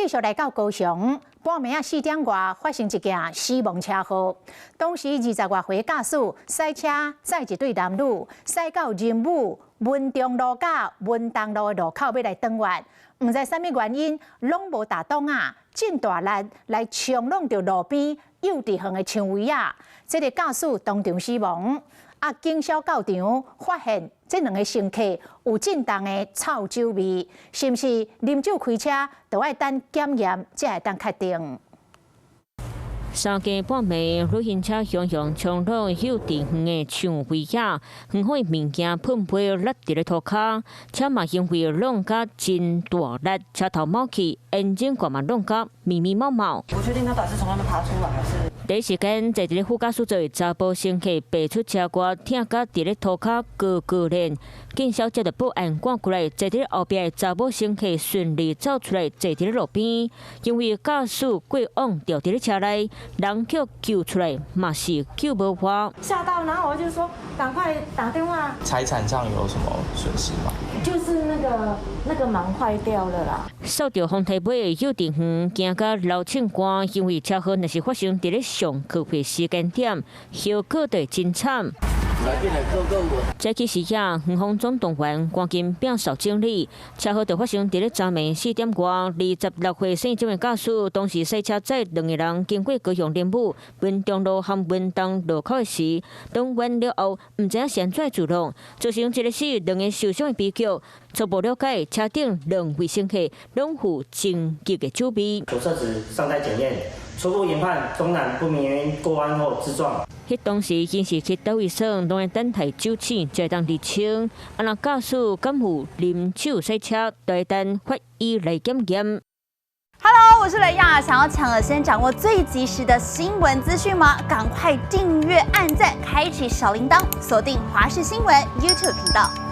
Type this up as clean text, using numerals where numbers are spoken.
續來到高雄，半暝仔4點外發生一件死亡車禍。當時20外歲駕駛駛車載一對男女，駛到仁武文中路佮文東路的路口欲來轉彎，毋知啥物原因，攏無踏擋仔，真大力來衝挵著路邊幼稚園的牆圍仔，這个駕駛當場死亡。啊，警消到場發現這兩个乘客有真重的臭酒味，是毋是啉酒開車都愛等檢驗才會當確定？三更半暝，旅行車雄雄衝落幼稚園的牆圍仔，園方的物件噴飛落佇咧塗跤，車嘛因為挵甲真大力，車頭冒去，引擎蓋嘛挵甲密密麻麻。不確定他到底是從那邊爬出來，還是？第一時間，坐佇咧副駕駛座的查埔乘客爬出車外，疼甲佇咧塗跤高高練。警消接著報案趕過來，坐佇咧後壁的查某乘客順利走出來，坐佇咧路邊。因為駕駛過往掉佇咧車內，人去救出來嘛是救無活。嚇到，然後我就說趕快打電話。財產上有什麼損失嗎？就是那個門壞掉了啦。受著風梯尾的幼稚園驚甲流銃汗，因為車禍若是發生佇咧上課會時間點，後果就會真慘。早起時仔，園方總動員趕緊摒掃整理。車禍就發生佇咧昨暝4點外，26歲姓鍾的駕駛，當時駛車載兩個人經過高雄仁武文中路和文東路口的時，轉彎了後，毋知影是按怎自動，造成一个死兩个受傷的悲劇。初步了解，車頂兩位乘客攏有真激的酒味。所測值尚待檢驗，初步研判鍾男不明原因過彎後自撞。彼當時𪜶是去佗位耍，攏愛等待酒醒才會當釐清。啊，若駕駛敢有啉酒駛車，都愛等法醫來檢驗。 Hello，我是雷亞，想要搶先掌握最及時的新聞資訊嗎？趕快訂閱、按讚、開啟小鈴鐺，鎖定華視新聞 YouTube 頻道。